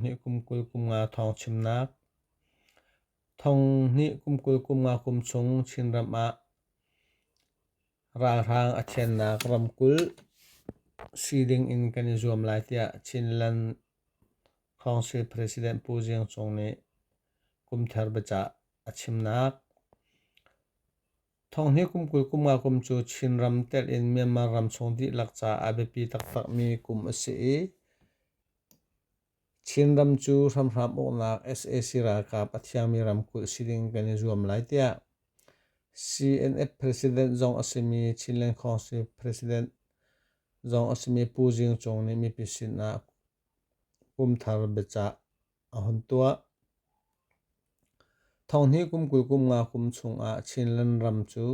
Hnih kum 20 kum nga thawng chimnak. Thong hnih kum 20 kum nga kum chung Chinram ah ralhrang a thiannak ramkulh si ding in kan i zuam lai tiah Chinland Council President Pu Zing Cung nih kumthar biacah a chimnak. Thong hnih kum 20 kum nga kum cu Chinram telh in Myanmar ram chung dihlak caah a biapi taktakmi kum a si i Chinram cu hramhram uknak sac ralkap a thiangmi ramkulh si ding kan i zuam lai tiah CNF President zong a simi Chinland Council President zong a simi Pu Zing Cung nih mipi sin ah kumthar biacah a hun tuah. Thonghnih kum 20 kum nga kum chungah Chinland ram cu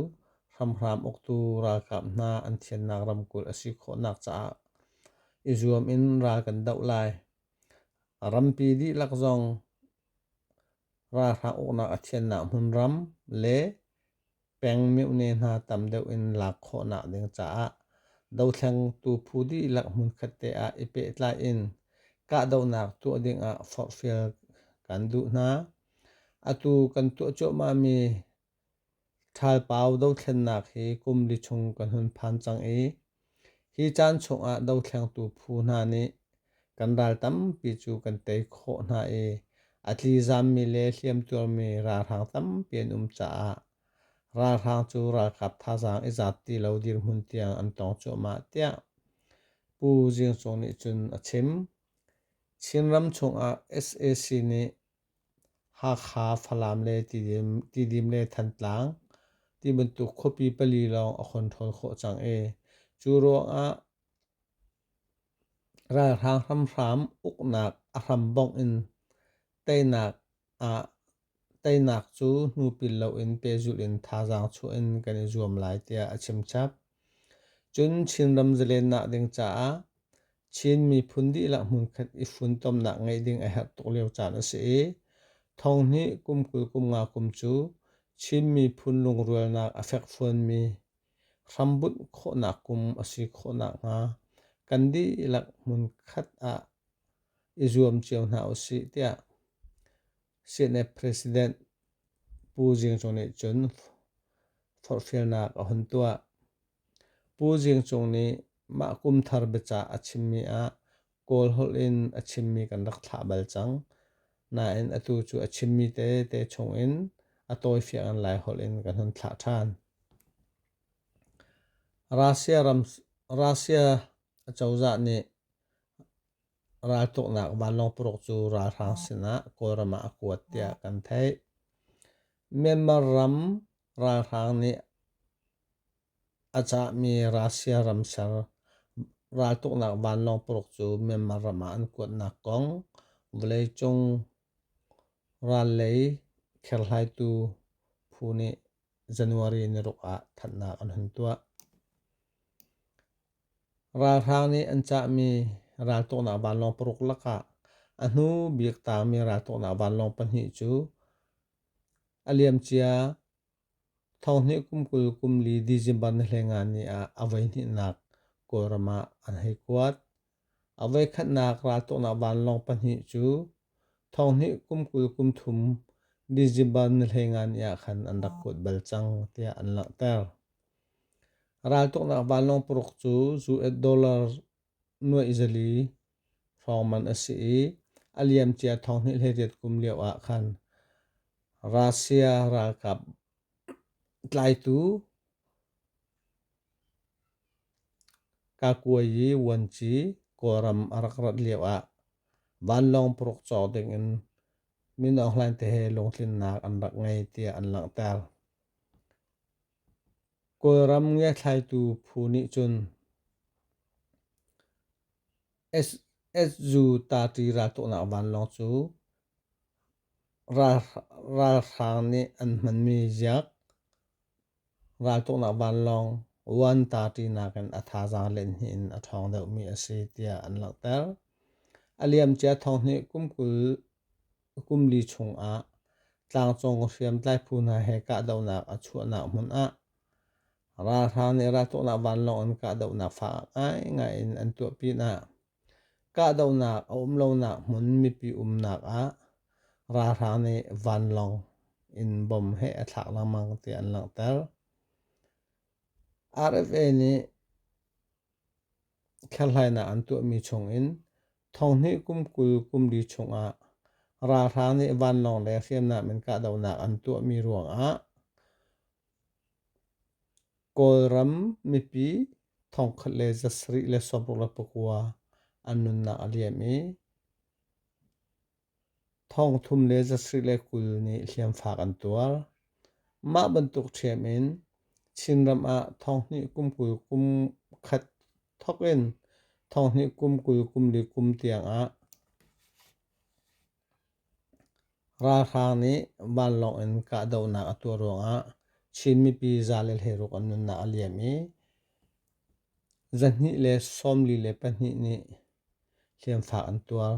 hramhram uktu ralkap hna an thiannak ramkulh a si khawhnak caah i zuam in ral kan doh lai. Rampi dihlak zong ralhrang uknak a thiannak hmunram le peng myone hna tam deuh in lak khawhnak ding caah dothlengtu phu dihlak hmunkhat te ah i pehtlai in kahdohnak tuah ding ah forhfial kan duh hna. Atu kan tuah cuahmahmi ṭhalpau dothlennak hi kum li chung kan hun phan cang i hi caan chungah dothlengtu phu hna nih kan ral tampi cu kan tei khawh hna i a tlizammi le hliamtuarmi ralhrang tampi an um caah ralhrang cu ralkap thazaang i zat ti lo dirhmun tiang an tong cuahmah tiah Pu Zing Cung nih cun a chim. Chinram chungah sac nih Hakha, Falam le Tidim le Thantlang ti bantuk khuapi pali lawng a control khawh cang i cu ruangah ralhrang hramhram uknak a hrambongh in teinak cu hnupil loin pehzulh in thazaang chuah in kan i zuam lai tiah a chimchap. Cun Chinram zalennak ding caah Chin miphun dihlak hmunkhat i funtomnak ngeih ding a herh tuk lio caan a si i thonghnih kum 20 kum nga kum cu Chin miphun lungrualnak a fekfuanmi hrambunh khawhnak kum a si khawh nakhnga kan dihlak hmunkhat ah i zuam cio hna usih tiah CNF President Pu Zing Cung nih cun forhfialnak a hun tuah. Pu Zing Cung nih mah kumthar biacah a chimmi ah Kawl holh in a chimmi kan rak thlah bal cang. Nain atu cu a chimmi tete chungin a tawifiang in Laiholh in kan hun thlah ṭhan. Russia ram Russia acozah nih raltuknak vanlawng paruk cu ralhrang sinah Kawlram ah a kuat tiah kan theih. Myanmar ram ralhrang nih a cahmi Russia ram ser raltuknak vanlawng paruk cu Myanmar ram ah an kuatnak kong vawleicung ral lei kherhlaitu phu nih January niruk ah thanhnak an hun tuah. Ralhrang nih an cahmi raltuknak vanlawng paruk lakah a hnu bik tangmi raltuknak vanlawng pahnih cu a liamcia Thonghnih kum 20 kum li December ni 15 ni ah a voihnihnak Kawlram ah an hei kuat. A voikhatnak raltuknak vanlawng pahnih cu thonghnih kum 20 kum thum December ni 15 ni ah khan an rak kuat bal cang tiah an langhter. Raltuknak vanlawng paruk cu US dollar nuaih zali hrawng man a si i a liamcia thonghnih hleiriat kum lio ah khan Russia ralkap tlaitu Kakuayi Vuanci Kawlram a rak rat lio ah vanlawng paruk cawk ding in Min Aung Hlaing te he lungtlinnak an rak ngei tiah an langhter. Kawlram ngiathlaitu phu nih cun SU-30 raltuknak vanlawng cu ralhrang nih an hmanmi ziak raltuknak vanlawng 130 nakin a thazaang lenhnih in a ṭhawng deuhmi a si tiah an langhter. A liamcia thonghnih kum 20 kum li chungah tlangcung hriamtlai phu hna he kahdohnak a chuahnak hmun ah ralhrang nih raltuknak vanlawng in kahdohnak fak ngaingai in an tuah pinah. Kahdohnak a um lonak hmun mipi umnak ah ralhrang nih vanlawng in bomb he a thlak lengmang tiah an langhter. RFA nih kherhhlainak an tuahmi chungin thonghnih kum 20 kum li chungah ralhrang nih vanlawng le hriamnam in kahdohnak an tuahmi ruangah Kawlram mipi 1769 an nunnak a liam i 3720 nih hliamfak an tuar. Mah bantuk ṭhiam in Chinram ah thonghnih kum 20 kum khat thawk in thonghnih kum 20 kum li kum tiangah Ralhrang nih vanlawng in kahdohnak a tuah ruangah Chin mipi 116 an nunnak a liam i 242 nih hliamfak an tuar.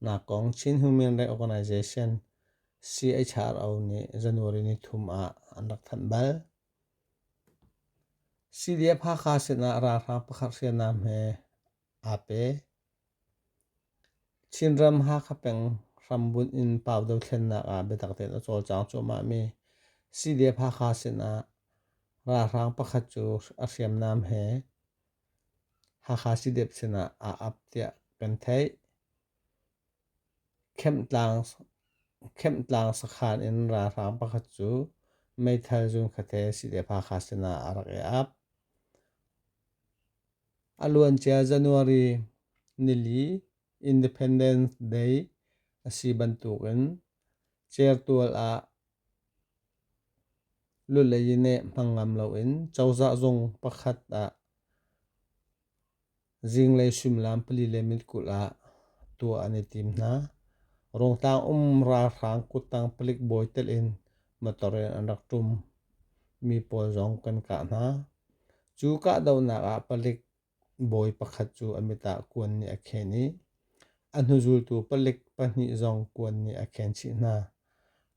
Nak kong Chin Human Rights Organization CHRO nih January nithum ah an rak thanh bal. CDF Hakha sinah ralhrang pakhat hriamnam he aa pe. Chinram Hakha peng hrambunh in Pau dothlennak ah biatak tein a cawlcang cuahmahmi CDF Hakha sinah ralhrang pakhat cu a hriamnam he Hakha CDF sinah aa ap tiah kan theih. Khemhtlang sakhan in ralhrang pakhat cu meithal zunkhat he CDF Hakha sinah a rak i ap. A luancia January nili Independence Day a si bantukin certual ah lulei nih hmang ngam loin cozah zung pakhat ah zinglei suimilam 4:20 ah tuah an i tim hna. Rungtlang um ralhrang kuttang palik bawi telh in motor in an rak ṭum mi pawl zong kan kah hna. Cu kahdohnak ah palik bawi pakhat cu a mit ah kuan nih a khen i a hnuzultu palik pahnih zong kuan nih a khen chih hna.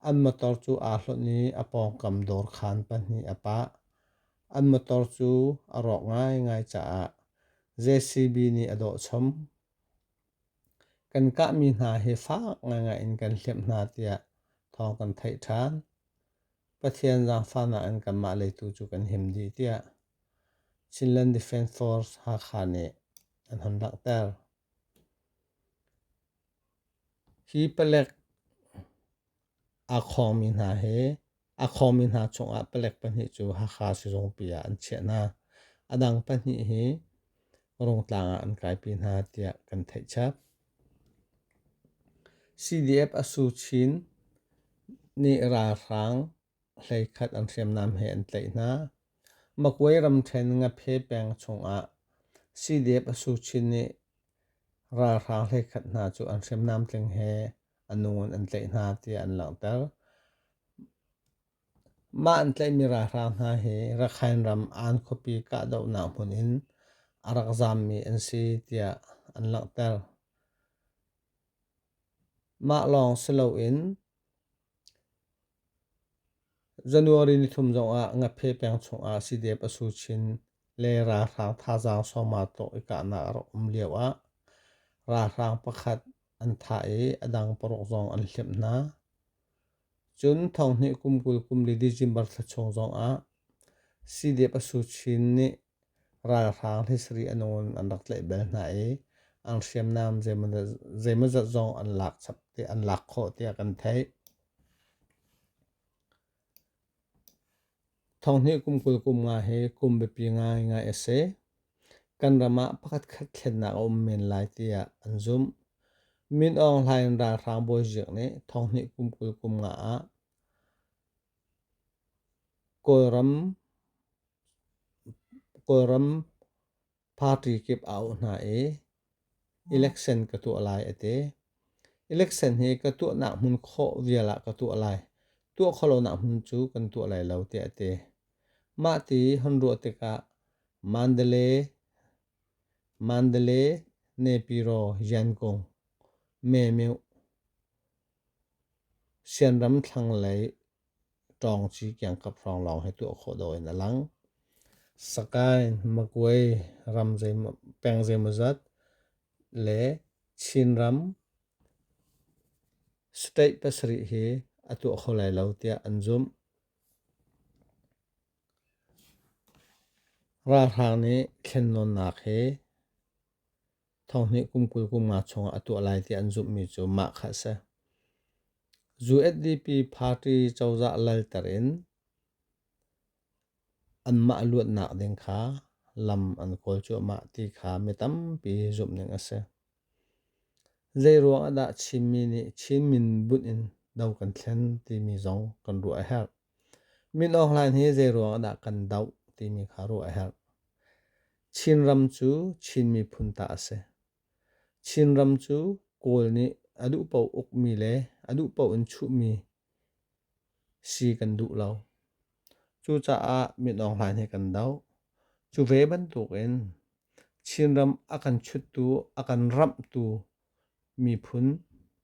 An motor cu aa hlonh i a pawngkam dawrkhan pahnih a pah. An motor cu a rawk ngaingai caah JCB nih a dawh chom. Kan kahmi hna hi fak ngaingai in kan hliamh hna tiah thawng kan theih ṭhan. Pathian zaangfahnak in kanmah lei tu cu kan him dih tiah Chinland Defence Force Hakha nih an hon langhter. Hi palek aa khawngmi hna hi aa khawngmi hna chungah palek pahnih cu Hakha sizungpi ah an chiah hna. A dang pahnih hi Rungtlang ah an kaipi hna tiah kan theih chap. CDF a su chin nih ralhrang hleikhat an hriamnam he an tlaih hna. Magway ramṭhen Ngaphe peng chungah CDF a su chin nih ralhrang hleikhat hna cu an hriamnam tling he a nung in an tlaih hna tiah an langhter. Mah an tlaihmi ralhrang hna hi Rakhine ram Ann khuapi kahdohnak hmun in a rak zaammi an si tiah an langhter. Mah lawng si loin January nithum zongah Ngaphe peng chungah CDF a su chin le ralhrang thazaang sawma tlawh i kahnak a rak um lio ah ralhrang pakhat an thah i a dang paruk zong an hliamh hna. Cun thonghnih kum 20 kum li December thla chung zongah CDF a su chin nih ralhrang hlisarih a nung in an rak tlaih bal hna i an hriamnam zeimawzat zong an lak chap an lak khawh tiah kan theih. Thonghnih kum 20 kum nga hi kum biapi ngaingai a si. Kan ram ah pakhatkhat thlennak a um men lai tiah an zumh. Min Aung Hlaing ralhrang bawizik nih thonghnih kum 20 kum nga ah Kawlram Kawlram party kip a auh hna i election ka tuah lai a ti. Election hi ka tuahnak hmun khawh vial ah ka tuah lai. Tuah khawhlonak hmun cu kan tuah lai lo tiah a ti. Mah ti hon ruah tikah Mandalay, Mandalay, Nepiro, Yangon, Memeuh, Sianram thlanglei Ṭawngci kiangkap hrawng lawng hi tuah khawh dawh in a lang. Sakae, Magway ram peng zeimawzat le Chinram state pasarih hi a tuah kho lai lo tiah an zumh. Ralhrang nih thlennawnnak hi thonghnih kum 20 kum nga chungah a tuah lai tiah an zumhmi cu mah kha a si. USDP party cozah lalter in anmah luatnak ding kha lam an kawl cuahmah ti kha mi tampi zumh ning a si. Zeiruang ah dah Chinmi nih Chin min bunh in do kan thlen timi zong kan ruah a herh. Min Aung Hlaing hi zeiruang ah dah kan doh timi kha ruah a herh. Chinram cu Chin miphun ta a si. Chinram cu Kawl nih a duh paoh ukmi le a duh paoh in chuhmi si kan duh lo. Cucaah Min Aung Hlaing hi kan doh. Cu ve bantukin Chinram a kan chuttu, a kan ramhtu miphun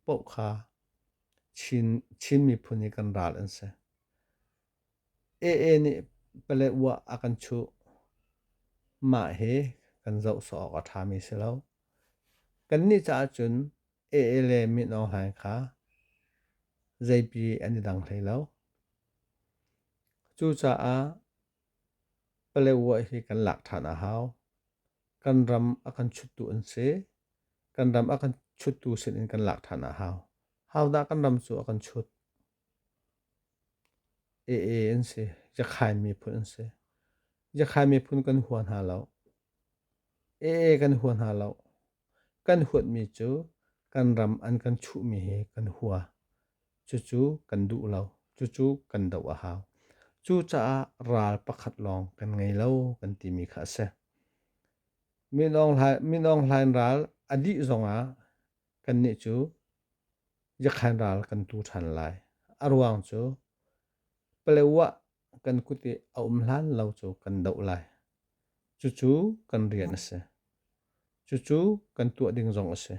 paoh kha Chin miphun hi kan ral an si. AA nih Paletwa a kan chuh. Mah hi kan zoh sawh awk a ṭhami si lo. Kannih caah cun AA le Min Aung Hlaing kha zeipi an i dang hlei lo. Cucaah Paletwa hi kan lak ṭhan a hau. Kan ram a kan chuttu an si. Kan ram a kan chuttu sinin kan lak ṭhan a hau. Hodah kan ram cu a kan chut? AA an si. Yakhain miphun an si. Yakhain miphun kan hua hna lo. AA kan hua hna lo. Kan huatmi cu kan ram an kan chuhmi hi kan hua. Cucu kan duh lo. Cucu kan doh a hau. Cucaah ral pakhat lawng kan ngei lo kan timi kha a si. Min Aung Hlaing ral a dih zongah kannih cu Yakhan ral kan tu ṭhan lai. A ruang cu Palewa kan kut i a um hlan lo cu kan doh lai. Cucu kan rian a si. Cucu kan tuah ding zong a si.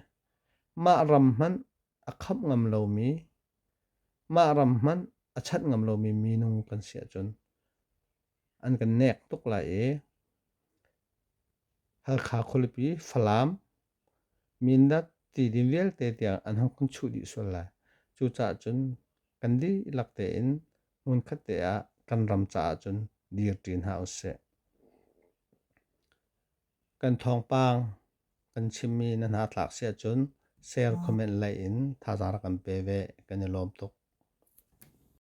Mah ram hmanh a khamh ngam lomi, mah ram hmanh a chanh ngam lomi minung kan si ahcun an kan nek tuk lai i Halkha khualipi Falam Mindat tidin vialte tiang an hung kan chuh dih sual lai. Cucaah cun kan dihlak tein hmunkhat te ah kan ram caah cun dirṭi hna usih. Kan thawngpang kan chimmi na hna tlak si ahcun share comment lei in thazaang rak kan pe ve. Kan i lawm tuk.